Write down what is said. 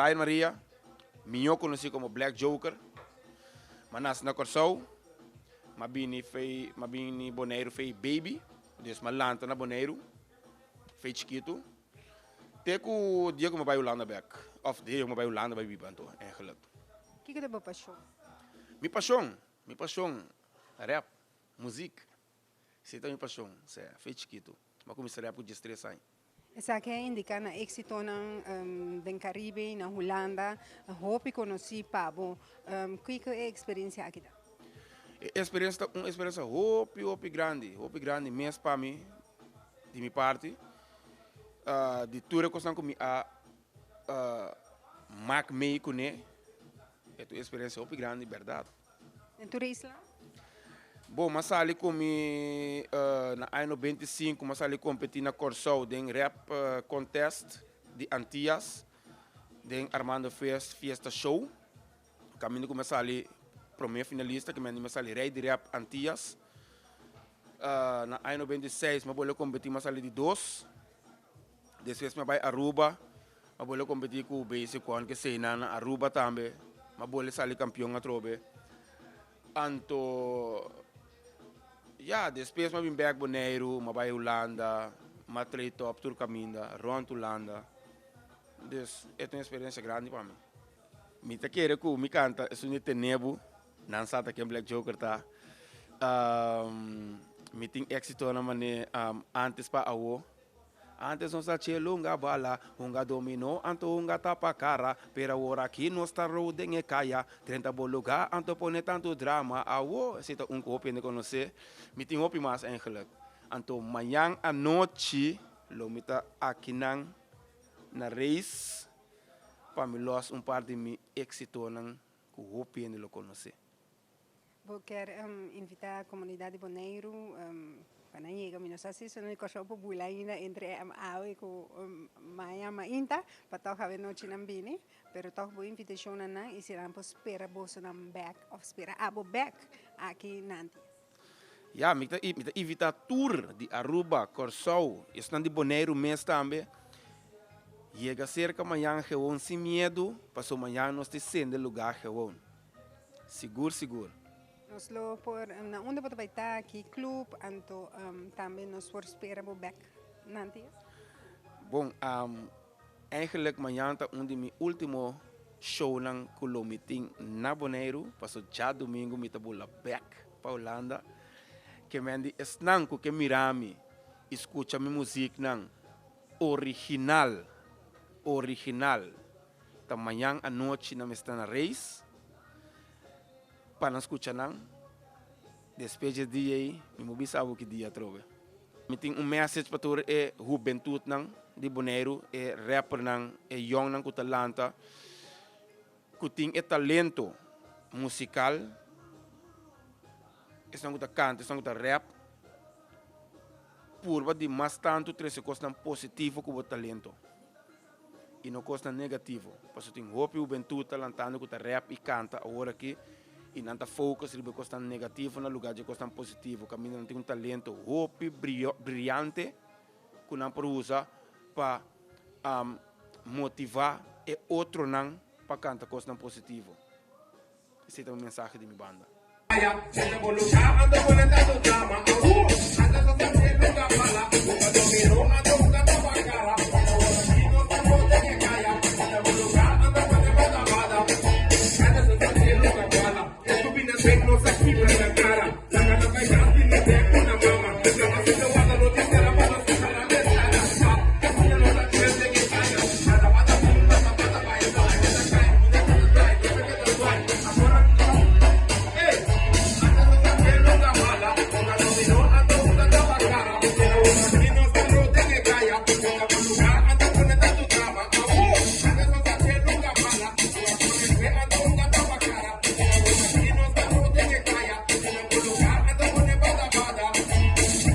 Brian Maria, mihó konosí komo Black Joker. M'a nase na Kòrsou, m'a bini fei, m'a bini Boneiru fei baby, dus m'a lanta na Boneiru fei chikitu, te ku dia ku m'a bai Hulanda bèk, òf dia ku m'a bai Hulanda bai biba anto eigenlijk. Kiko ta bo pashon? Mi pashon? Mi pashon, rèp, muzik. Esei ta mi pashon, sea, fei chikitu. M'a kuminsá rèp ku diestres aña. Esaki a indiká na éksitonan den Karibe i na Hulanda hopi konosí pa bo. Kiko e eksperensia aki ta? E eksperensia ta un eksperensia hopi hopi grandi, hopi grandi mes pa mi, di mi parti. Di tur e kosnan ku mi a mak mei kuné, e ta un eksperensia hopi grandi bèrdat. Den tur e isla? Bon, m'a sali ku mi na aña 95, m'a sali kompetí na Kòrsou den rap contest di Antias, den Armando Fest Fiesta Show. Kaminda ku mi a sali promé finalista, ku mi a sali rei di rap Antias. Na aña 96 m'a bolbe kompetí, m'a sali di dos. Despues mi a bai Aruba, mi a bolbe kompetí ku Basic One, keseinan na Aruba tambe, mi a bolbe sali kampion atrobe. Anto, ya, despues mi a bin bèk Boneiru, mi a bai Hulanda, mi a trei tòp tur kaminda, rònt Hulanda. Dus, e ta un eksperensia grandi pa mi. Mi ta kere ku mi kanta esun di tene bo, nan sa ta ken Black Joker ta. Mi tin éksitonan manera ántes pa awo. Antes nos ta chel hunga bala, hunga dominó, anto hunga tapa cara, pero awor aki nos ta rou den e caya, drenta bo lugar anto pone tanto drama, awo, esey ta un cu hopi hende conoce, mi tin hopi mas eigenlijk. Anto mañan anochi lo mi ta akinan na Reis pa mi los un par di mi exitonan cu hopi hende lo conoce. Bo kier invita comunidad di Boneiru pa nan yega? Mi no sa si su Kòrsou por bula ainda entre awe ku maña mainta pa tòg awe nochi nan bini, pero tòg bo invitashon na nan i si nan por spera bosonan bèk òf spera abo bèk aki na Antias. Ya, mi ta mi ta invita tur di Aruba, Kòrsou, esnan di Boneiru mes tambe, yega serka mañan gewoon sin miedu, pasobra mañan nos ta sende lugá gewoon. Sigur sigur. Nos lo por na unda bo ta bai ta, ki club, anto tambe nos por spera bo bek na Antillas? Bon, eigenlijk mañan ta un di mi ultimo shownan ku lo mi tin na Boneiru, paso djadumingu mi ta bula bek pa Hulanda. Ke men di esnan ku ke mira mi i skucha mi muziknan original, original. Ta mañan anochi nan mester na reis pa nan skucha nan. Despues dje dia ei mi por bisa abo ki dia atrobe. Mi tin un message pa tur e hubentutnan di Boneiru, e rappernan, e yòngnan ku ta lanta, ku tin e talento musikal, esnan ku ta kanta, esnan ku ta rap, purba di mas tantu trese kosnan positivo ku bo talento. I no kosnan negativo. Pasobra tin hopi hubentud ta lantando ku ta rap i kanta awor aki i nan ta focus riba e kosnan negativo na lugar di e kosnan positivo. Kaminda nan tin un talento hopi briante ku nan por usa pa motiva e otronan pa kanta kosnan positivo. Esei ta mi mensahe di mi banda.